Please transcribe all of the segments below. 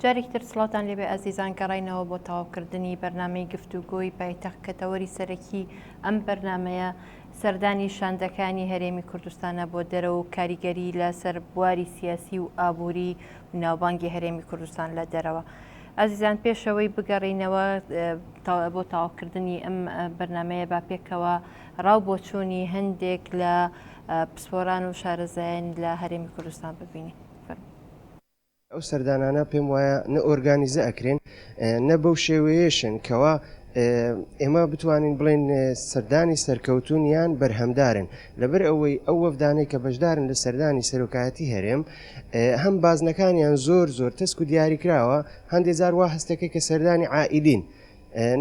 جارێکی تر سڵاوتان لێبێ ئازیزان گەڕاینەوە بۆ تەواوکردنی بەرنامەی گفتوگۆی پایتەخت کە تەوەری سەرەکی ئەم بەرنامەیە سەردانی شاندەکانی هەرێمی کوردستانە بۆ دەرەوە و کاریگەری لەسەر بواری سیاسی و ئابووری و ناوبانگی هەرێمی کوردستان لە دەرەوە. ئازیزان پێشەوەی بگەڕینەوە بۆ تەواوکردنی ئەم بەرنمەیە با پێکەوە ڕاو بۆچوونی هەندێک لە پسپۆران و شارەزایان لە هەرێمی کوردستان ببینین. ئەو سەردانانە پێم وایە نە ئۆرگانیزە ئەکرێن نە بەو شێوەیەشن کەوا ئێمە بتوانین بڵێن سەردانی سەرکەوتون یان بەرهەمدارن لەبەر ئەوەی ئەو وەفدانەی کە بەشدارن لە سەردانی سەرۆکایەتی هەرێم هەم بازنەکانیان زۆر زۆر تەسک و دیاریکراوە هەندێک جار وا هەستەکەی کە سەردانی عائیلین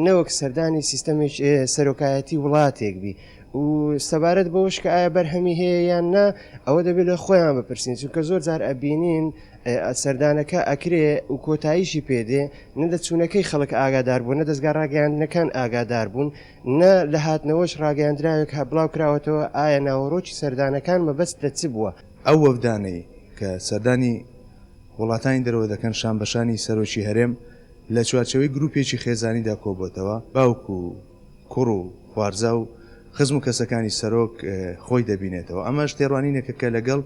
نەوەک سەردانی سیستەمێک سەرۆکایەتی وڵاتێک بی و سەبارەت بەوەش کە ئایا بەرهەمی هەیە یان نا ئەوە دەبێت لە خۆیان بپرسین چونکە زۆر جار ئەبینین سەردانەکە ئەکرێ و کۆتاییشی پێدێ نە لە چوونەکەی خەڵک ئاگادار بوون نە دەستگا ڕاگەیاندنەکان ئاگادار بوون نە لە هاتنەوەش ڕاگەیاندراوێک بڵاو کراوەتەوە ئایا ناوەڕۆکی سەردانەکان مەبەست لە چ بووە؟ ئەو وەفدانەی کە سەردانی وڵاتانی دەرەوە دەکەن شانبەشانی سەرۆکی هەرێم لە چوارچێوەی گروپێکی خێزانیدا کۆبۆتەوە، باوک و کوڕ و خوارزا و خزم و کەسەکانی سەرۆک خۆی دەبینێتەوە، ئەمەش تێڕوانینێکە کە لەگەڵ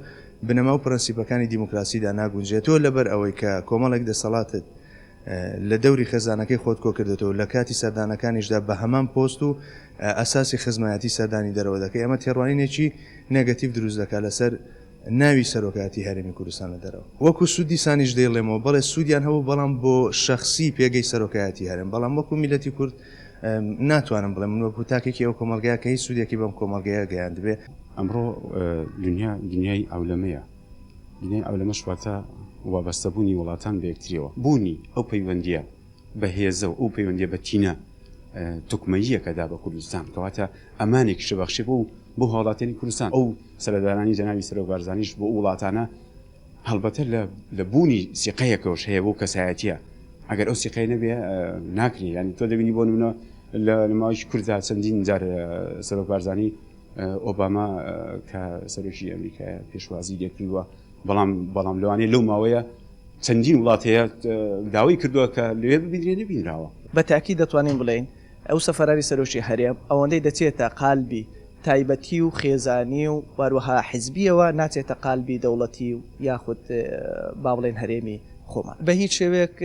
بنەما و پرەنسیپەکانی دیموکراسیدا ناگونجێت، تۆ لەبەر ئەوەی کە کۆمەڵێک دەسەڵاتت لە دەوری خێزانەکەی خۆت کۆکردۆتەوە لە کاتی سەردانەکانیشدا بە هەمان پۆست و ئەساسی خزمایەتی سەردانی دەرەوە دەکەی، ئەمە تێڕوانینێکی نێگەتیڤ دروست دەکات لەسەر ناوی سەرۆکایەتی هەرێمی کوردستان لە دەرەوە. وەکو سوود دیسانیش دەیڵێمەوە بەڵێ سوودیان هەبوو بەڵام بۆ شەخسی پێگەی سەرۆکایەتی هەرێم بەڵام وەکو میللەتی کورد ناتوانم بڵێم من وەکو تاکێکی ئەو کۆمەڵگەیە کە هیچ سوودێکی بەم کۆمەڵگەیە گەیاندبێ. ئەمڕۆ دنیا دنیای عەولەمەیە، دنیای عەولەمەش واتە وابەستەبوونی وڵاتان بە یەکتریەوە. بوونی ئەو پەیوەندییە بەهێزە و ئەو پەیوەندییە بەتینە توکمەییە کە دا بە کوردستان، کەواتە ئەمانێکیشە بەخشێ بۆ بۆ هاوڵاتیانی کوردستان. ئەو سەردانانی جەنابی سەرۆک بارزانیش بۆ ئەو وڵاتانە هەڵبەتە لە لە بوونی سیقەیەکەوەش هەیە بۆ کەسایەتیە، ئەگەر ئەو سیقەیە نەبێ ناکرێ. یانی تۆ دەبینی بۆ نمونە لە ماوەیەکی کورتدا چەندین جار سەرۆک بارزانی ئۆباما کە سەرۆکی ئەمریکایە پێشوازی لێکردووە، بەڵام بەڵام لەوانەیە لەو ماوەیە چەندین وڵات هەیە داوای کردووە کە لەوێ ببینرێ نەبینراوە. بە تاکید دەتوانین بڵێین ئەو سەفەرانی سەرۆکی هەرێم ئەوەندەی دەچێتە قالبی تایبەتی و خێزانی و هەروەها حزبیەوە ناچێتە قالبی دەوڵەتی و یاخود با بڵێین هەرێمی خۆمان. بە هیچ شێوەیەک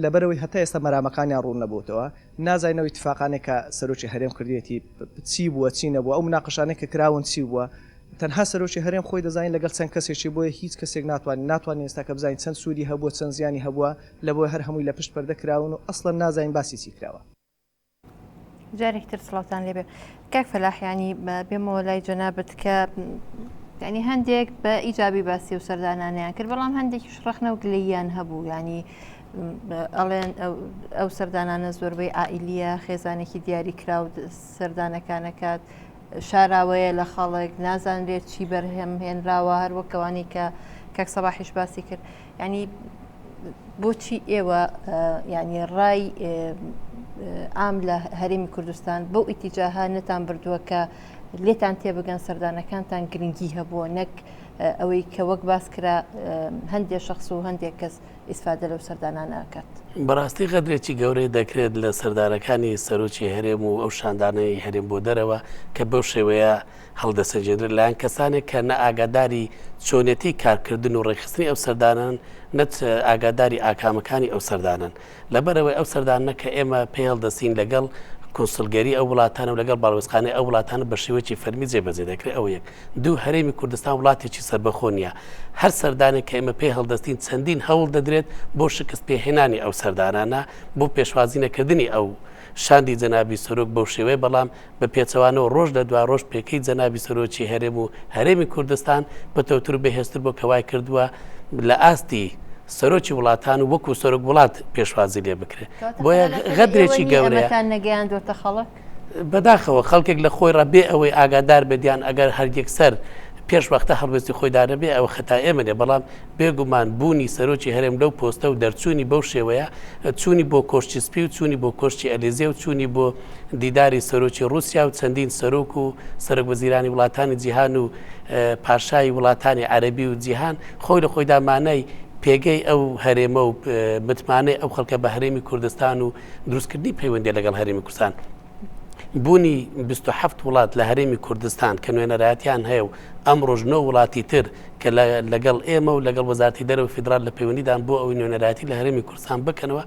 لەبەرئەوەی هەتا ئێستا مەرامەکانیان ڕوون نەبووتەوە نازانین ئەو ئیتفاقانەی کە سەرۆکی هەرێم کردویەتی چی بووە چی نەبووە ئەو مناقەشانەی کە کراون چی بووە تەنها سەرۆکی هەرێم خۆی دەزانین لەگەڵ چەند کەسێکی بۆیە هیچ کەسێک ناتوانین ناتوانین ئێستا کە بزانین چەند سوودی هەبووە چەند زیانی هەبووە لەبۆیە هەر هەمووی لە پشت پەردە کراون و ئەسڵەن نازانین باسی چی کراوە. جارێکی تر سڵاوتان لێبێ کاک فەلاح ینی بێمەوە لای جەنابت کە ینی هەندێک بە ئیجابی باسی و سەردانانیان کرد بەڵام هەندێکیش ڕەخنە و گلەییان هەبوو ینی ئەڵێن ئەو سەردانانە زۆربەی عائیلیە خێزانێکی دیاری کراو سەردانەکانەکات شاراوەیە لە خەڵک، نازانرێت چی بەرهەم هێنراوە، هەر وەک ئەوانەی کە کاک سەباحیش باسی کرد. یعنی بۆچی ئێوە یعنی ڕای عام لە هەرێمی کوردستان بەو ئیتیجاها نەتان بردووە کە لێتان تێبگەن سەردانەکانتان گرنگی هەبووە نەک ئەوەی کە وەک باس کرا هەندێک شخص و هەندێک کەس ئیسفادە لەو سەردانانە ئەکات. بەڕاستی غەدرێکی گەورەی دەکرێت لە سەردانەکانی سەرۆکی هەرێم و ئەو شاندانەی هەرێم بۆ دەرەوە کە بەو شێوەیە هەڵدەسەنگێنرێت لایەن کەسانێک کە نە ئاگاداری چۆنێتی کارکردن و ڕێکخستنی ئەو سەردانەن نە ئاگاداری ئاکامەکانی ئەو سەردانەن. لەبەرئەوەی ئەو سەردانە کە ئێمە پێی هەڵدەستین لەگەڵ کونسڵگەری ئەو وڵاتانە و لەگەڵ باڵوێزخانەی ئەو وڵاتانە بە شێوەیەکی فەرمی جێبەجێ دەکرێت ئەوە یەک. دوو، هەرێمی کوردستان وڵاتێکی سەربەخۆ نییە. هەر سەردانێک کە ئێمە پێی هەڵدەستین چەندین هەوڵ دەدرێت بۆ شکست پێهێنانی ئەو سەردانانە، بۆ پێشوازی نەکردنی ئەو شاندی جەنابی سەرۆک بەو شێوەیە، بەڵام بە پێچەوانەوە ڕۆژ لە دوا ڕۆژ پێکەی جەنابی سەرۆکی هەرێم و هەرێمی کوردستان پتەوتر و بەهێزتر بووە کە وای کردووە لە ئاستی سەرۆکی وڵاتان و وەکو سەرۆک وڵات پێشوازی لێ بکرێت. بۆیە غەدرێکی گەورەیە. ئەمەتان نەگەیاندووەتە خەڵک؟ بەداخەوە خەڵکێک لە خۆی ڕا بێ ئەوەی ئاگادار بێت یان ئەگەر هەر یەکسەر پێش وەختە هەڵوێستی خۆی دانەبێ ئەوە خەتای ئێمە نیە بەڵام بێگومان بوونی سەرۆکی هەرێم لەو پۆستە و دەرچوونی بەو شێوەیە چوونی بۆ کۆشکی سپی و چوونی بۆ کۆشکی ئەلیزێ و چوونی بۆ دیداری سەرۆکی ڕووسیا و چەندین سەرۆک و سەرۆک وەزیرانی وڵاتانی جیهان و پاشای وڵاتانی عەرەبی و جیهان خۆی لە خۆیدا مانای پێگەی ئەو هەرێمە و متمانەی ئەو خەڵکە بە هەرێمی کوردستان و دروستکردنی پەیوەندی لەگەڵ هەرێمی کوردستان. بوونی 27 وڵات لە هەرێمی کوردستان کە نوێنەرایەتیان هەیە و ئەمڕۆش نۆ وڵاتی تر کە لەگەڵ ئێمە و لەگەڵ وەزارەتی دەرەوەی فیدراڵ لە پەیوەندیدان بۆ ئەوەی نوێنەرایەتی لە هەرێمی کوردستان بکەنەوە،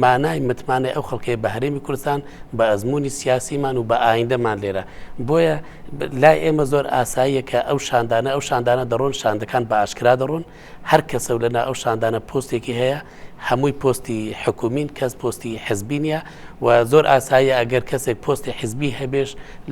مانای متمانەی ئەو خەڵکەیە بە هەرێمی کوردستان، بە ئەزموونی سیاسیمان و بە ئایندەمان لێرە. بۆیە لای ئێمە زۆر ئاساییە کە ئەو شاندانە ئەو شاندانە دەڕۆن، شاندەکان بە ئاشکرا دەڕۆن، هەر کەسە و لەناو ئەو شاندانە پۆستێکی هەیە، هەمووی پۆستی حکومین، کەس پۆستی حزبی نییە و زۆر ئاساییە ئەگەر کەسێک پۆستی حزبی هەبێش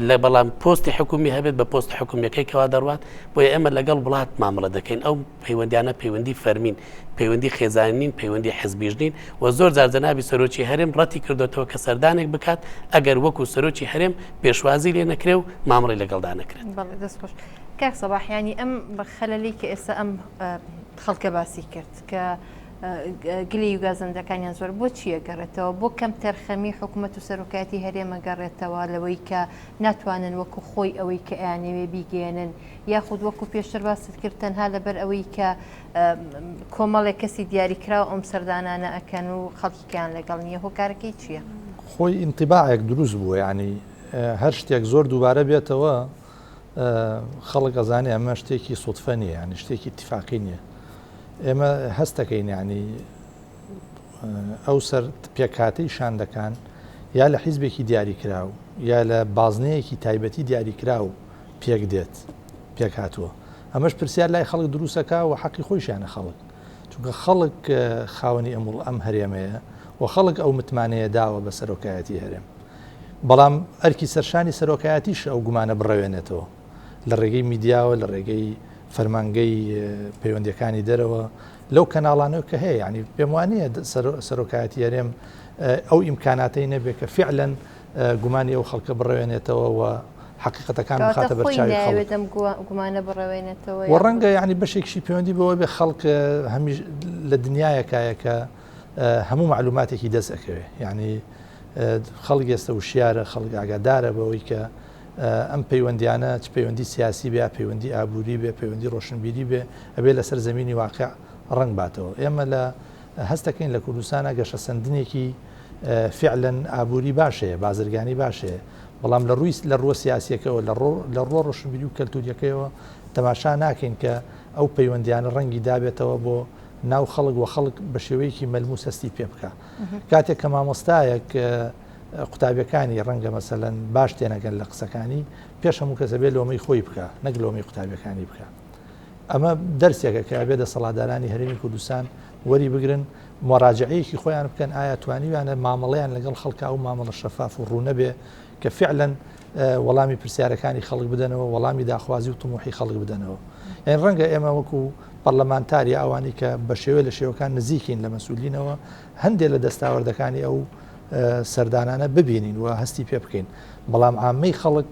لە بەڵام پۆستی حکومی هەبێت بە پۆستە حکومیەکەی کەوا دەڕوات، بۆیە ئێمە لەگەڵ وڵات مامەڵە دەکەین، ئەو پەیوەندیانە پەیوەندی فەرمین، پەیوەندی خێزانی نین، پەیوەندی حزبیش نین و زۆر جار جەنابی سەرۆکی هەرێم ڕەتی کردۆتەوە کە سەردانێک بکات ئەگەر وەکو سەرۆکی هەرێم پێشوازی لێ نەکرێ و مامەڵەی لەگەڵدا نەکرێت. بەڵێ دەست خۆش. کاک سەباح یانی ئەم خەلەلی کە ئێستا ئەم خەڵکە باسی کرد کە گلەی و گازەندەکانیان زۆر بۆ چییە گەڕێتەوە بۆ کەم تەرخەمی حکوومەت و سەرۆکایەتی هەرێمە گەڕێتەوە لەوەی کە ناتوانن وەکو خۆی ئەوەی کە ئەیانەوێ بیگەێنن یاخود وەکو پێشتر باست کرد تەنها لەبەر ئەوەی کە کۆمەڵێک کەسی دیاریکراو ئەم سەردانانە ئەکەن و خەڵکیکەیان لەگەڵ نییە هۆکارەکەی چییە؟ خۆی ئینتیباعێک دروست بووە یانی هەر شتێک زۆر دووبارە بێتەوە خەڵک ئەزانێ ئەمە شتێکی سوتفە نییە یانی شتێکی ئیتیفاقی نییە ئێمە هەستەکەین یانی ئەو سەر پێکهاتەی شاندەکان یا لە حیزبێکی دیاریکراو یا لە بازنەیەکی تایبەتی دیاریکراو پێک دێت پێک هاتووە ئەمەش پرسیار لای خەڵک دروستەکە و حەقی خۆیشیانە خەڵک چونکە خەڵک خاوەنی ئەم ئەم هەرێمەیە و خەڵک ئەو متمانەیە داوە بە سەرۆکایەتی هەرێم بەڵام ئەرکی سەرشانی سەرۆکایەتیش ئەو گومانە بڕەوێنێتەوە لە ڕێگەی میدیاوە لە ڕێگەی فەرمانگەی پەیوەندیەکانی دەرەوە لەو کەناڵانەوە کە هەیە ینی پێم وانە سەرۆکایەتی هەرێم ئەو ئیمکاناتەی نەبێت کە فعلەن گومانی ئەو خەڵکە بڕەوێنێتەوە و حقیقەتەکان بخاتە بەرچاوی خەڵک گومانە بڕەوێنێتەوە و ڕەنگە ینی بەشێکشی پەیوەندی بەوە بێ خەڵک هەمیش لە دنیایەکایە کە هەموو معلوماتێکی دەست ئەکەوێ یعنی خەڵک ئێستا وشیارە خەڵک ئاگادارە بەوەی کە ئەم پەیوەندیانە چ پەیوەندی سیاسی بێ یا پەیوەندی ئابووری بێ پەیوەندی ڕۆشنبیری بێ ئەبێ لەسەر زەمینی واقع ڕەنگ باتەوە ئێمە لە هەستەکەین لە کوردستانە گەشەسەندنێکی فعلەن ئابووری باش هەیە بازرگانی باش هەیە بەڵام لە ڕووی لە ڕووە سیاسیەکەوە لە لە ڕووە ڕۆشنبیری و کەلتوریەکەیەوە تەماشا ناکەین کە ئەو پەیوەندیانە ڕەنگی دابێتەوە بۆ ناو خەڵک و خەڵک بە شێوەیەکی مەلموس هەستی پێ بکە کاتێک کە مامۆستایەک قوتابیەکانی ڕەنگە مەسەلەن باش تێنەگەن لە قسەکانی، پێش هەموو کەس ئەبێ لۆمەی خۆی بکا نەک لۆمەی قوتابیەکانی بکا. ئەمە دەرسێکە کە ئەبێ دەسەڵاتدارانی هەرێمی کوردستان وەری بگرن، مۆراجعەیەکی خۆیان بکەن ئایا توانیویانە مامەڵەیان لەگەڵ خەڵکا ئەو مامەڵە شەفاف و ڕوونە بێ کە فعلەن وەڵامی پرسیارەکانی خەڵک بدەنەوە، وەڵامی داخوازی و تموحی خەڵک بدەنەوە. یانی ڕەنگە ئێمە وەکو پەرلەمانتار یا ئەوانی کە بە شێوە لە شێوەکان نزیکین لە مەسئولینەوە هەندێ لە دەستاوەردەکانی ئەو سەردانانە ببینین و هەستی پێ بکەین، بەڵام عامەی خەڵک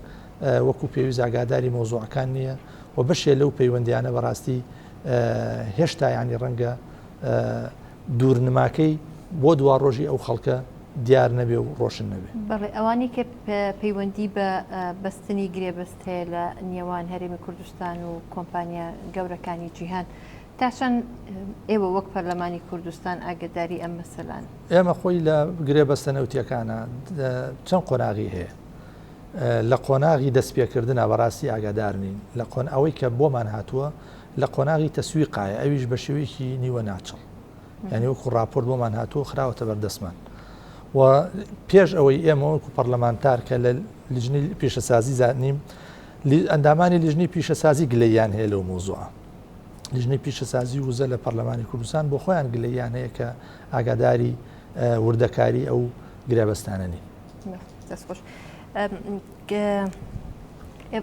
وەکو پێویست ئاگاداری مەوزوعەکان نییە و بەشێ لەو پەیوەندیانە بەڕاستی هێشتا یانی ڕەنگە دوورنماکەی بۆ دواڕۆژی ئەو خەڵکە دیار نەبێ و ڕۆشن نەبێ. بەڵێ ئەوانەی کە پەیوەندی بە بەستنی گرێبەست هەیە لە نێوان هەرێمی کوردستان و کۆمپانیا گەورەکانی جیهان تا چەند ئێوە وەک پەرلەمانی کوردستان ئاگەداری ئەم مەسەلان؟ ئێمە خۆی لە گرێبەستە نەوتیەکانە چەند قۆناغی هەیە لە قۆناغی دەستپێکردنا بەڕاستی ئاگادار نین لە قۆن ئەوەی کە بۆمان هاتووە لە قۆناغی تەسویقایە ئەویش بە شێوەیەکی نیوە ناچڵ یعنی وەکو راپۆرت بۆمان هاتووە خراوەتە بەردەستمان و پێش ئەوەی ئێمە وەکو پەرلەمانتار کە لە لیژنەی پیشەسازی زانیم ئەندامانی لیژنەی پیشەسازی گلەیان هەیە لەو مۆزوعە لیژنەی پیشەسازی و وزە لە پەرلەمانی کوردستان بۆ خۆیان گلەییان هەیە کە ئاگاداری وردەکاری ئەو گرێبەستانە نین. دەستخۆش.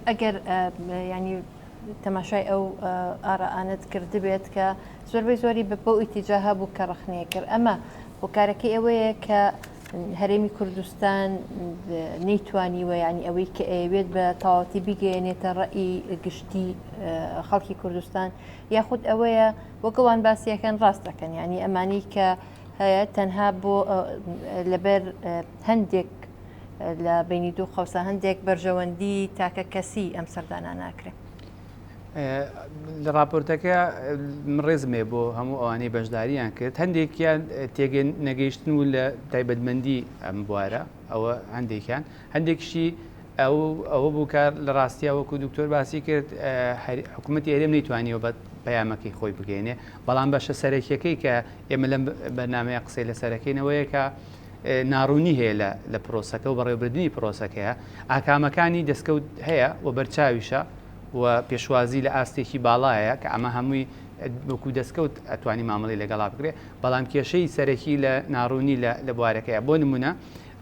ئەگەر ینی تەماشای ئەو ئارائانت کردبێت کە زۆربەی زۆری بە بەو ئیتیجا هەبوو کە ڕخنەیە کرد ئەمە هۆکارەکەی ئەوەیە کە هەرێمی کوردستان نەیتوانیوە یانی ئەوەی کە ئەیەوێت بە تەواوەتی بیگەیەنێتە ڕەئی گشتی خەڵکی کوردستان یاخود ئەوەیە وەک ئەوان باسیەکەن ڕاست دەکەن یانی ئەمانی کە هەیە تەنها بۆ لەبەر هەندێک لە بینی دوو قەوسە هەندێک بەرژەوەندی تاکە کەسی ئەم سەردانە ناکرێت. لە ڕاپۆرتەکە من ڕێزم هەیە بۆ هەموو ئەوانەی بەشداریان کرد هەندێکیان تێگە نەگەیشتن و لە تایبەتمەندی ئەم بوارە ئەوە هەندێکیان هەندێکشی ئەو ئەوە بوو کە لە ڕاستیا وەکو دکتۆر باسی کرد حکوومەتی هەرێم نەیتوانیوە بە پەیامەکەی خۆی بگەێنێ بەڵام بەشە سەرەکیەکەی کە ئێمە لەم بەرنمەیە قسەی لەسەرەکەینەوەیە کە ناڕوونی هەیە لە لە پرۆسەکە و بەڕێوەبردنی پرۆسەکەیە ئاکامەکانی دەستکەوت هەیە و بەرچاویشە و پێشوازی لە ئاستێکی باڵایە کە ئەمە هەمووی وەکو دەستکەوت ئەتوانی مامەڵەی لەگەڵا بکرێ بەڵام کێشەی سەرەکی لە ناڕوونی لە لە بوارەکەیە بۆ نمونە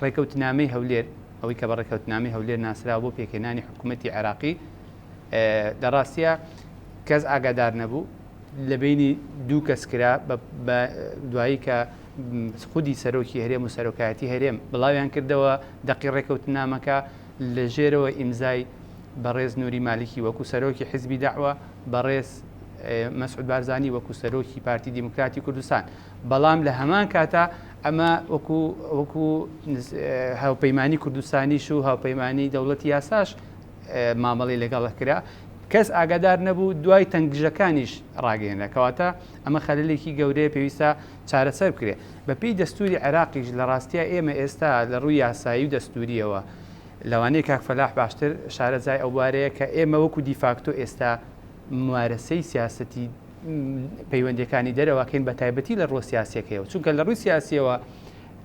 ڕێکەوتنامەی هەولێر ئەوەی کە بە ڕێکەوتنامەی هەولێر ناسراوە بۆ پێکهێنانی حکوومەتی عێراقی لە ڕاستە کەس ئاگادار نەبوو لە بینی دوو کەس کرا بە دوایی کە خودی سەرۆکی هەرێم و سەرۆکایەتی هەرێم بڵاویان کردەوە دەقی ڕێکەوتنامەکە لە ژێرەوە ئیمزای بەڕێز نوری مالیکی وەکو سەرۆکی حیزبی دەعوە، بەڕێز مەسعود بارزانی وەکو سەرۆکی پارتی دیموکراتی کوردستان. بەڵام لە هەمان کاتا ئەمە وەکو وەکو هاوپەیمانی کوردستانیش و هاوپەیمانی دەوڵەتی یاساش مامەڵەی لەگەڵ کرا. کەس ئاگادار نەبوو دوای تەنگژەکانیش ڕاگەیەنرا. کەواتە ئەمە خەلەلێکی گەورەیە پێویستە چارەسەر بکرێت. بەپێی دەستوری عێراقیش لە ڕاستیا ئێمە ئێستا لە ڕووی یاسایی و دەستورییەوە لەوانەیە کاک فەلاح باشتر شارەزای ئەو بوارەیە کە ئێمە وەکو دیفاکتۆ ئێستا ممارەسەی سیاسەتی پەیوەندیەکانی دەرەوەکەین بە تایبەتی لە ڕووە سیاسیەکەیەوە چونکە لە ڕووی سیاسیەوە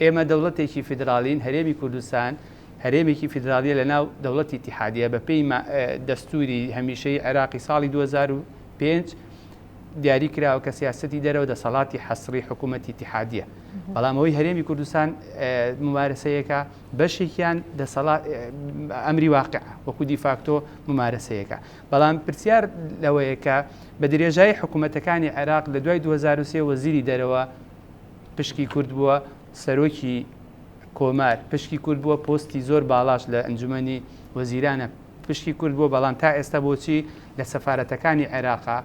ئێمە دەوڵەتێکی فیدراڵین هەرێمی کوردستان هەرێمێکی فیدراڵیە لە ناو دەوڵەتی ئیتیحادیە بە پێی دەستوری هەمیشەی عێراقی ساڵی 2005 دیاری کراوە کە سیاسەتی دەرەوە دەسەڵاتی حەسری حکوومەتی ئیتیحادیە بەڵام ئەوەی هەرێمی کوردستان ممارەسەیەکە بەشێکیان دەسەڵات ئەمری واقع وەکو دیفاکتۆ ممارەسەیەکە بەڵام پرسیار لەوەیە کە بە درێژایی حکوومەتەکانی عێراق لە دوای 2023 وەزیری دەرەوە پشکی کورد بووە سەرۆکی کۆمار پشکی کورد بووە پۆستی زۆر باڵاش لە ئەنجومەنی وەزیرانە پشکی کورد بووە بەڵام تا ئێستا بۆچی لە سەفارەتەکانی عێراقا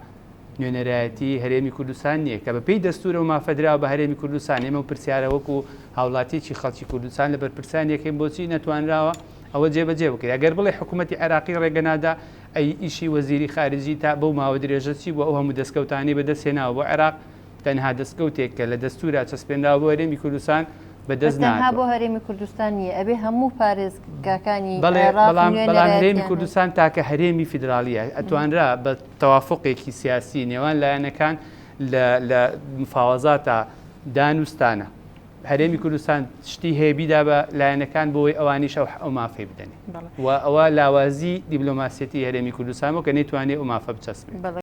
نوێنەرایەتی هەرێمی کوردستان نییە کە بەپێی دەستوور ئەو مافە دراوە بە هەرێمی کوردستان، ئێمە ئەو پرسیارە وەکو هاوڵاتییەکی خەڵکی کوردستان لە بەرپرسان یەکەین بۆچی نەتوانراوە ئەوە جێبەجێ بکرێت؟ ئەگەر بڵێ حکوومەتی عێراقی ڕێگە نادا ئەی ئیشی وەزیری خارجی تا بەو ماوە درێژە چی بووە ئەو هەموو دەستکەوتانەی بەدەست هێناوە بۆ عێراق تەنها دەستکەوتێک کە لە دەستوورا چەسپێنراوە بۆ هەرێمی کوردستان بەدەست تەنها نەهاتووە. بۆ هەرێمی کوردستان نییە ئەبێ هەموو پارێزگاکانی بەڵێ عێراق بەڵام بەڵام هەرێمی نوێنەرایەتیان هەبێت. کوردستان تاکە هەرێمی فیدراڵییە ئەتوانرا بە تەوافوقێکی سیاسی نێوان لایەنەکان لە لە مفاوەزاتا دانوستانە. هەرێمی کوردستان شتی هەیە بیدا بە لایەنەکان بۆ ئەوەی ئەوانیش ئەو ئەو مافەی بدەنێ. بەڵێ. و ئەوە لاوازی دیبلۆماسیەتی هەرێمی کوردستان بوو کە نەیتوانێ ئەو مافە بچەسپێنێ. بەڵێ.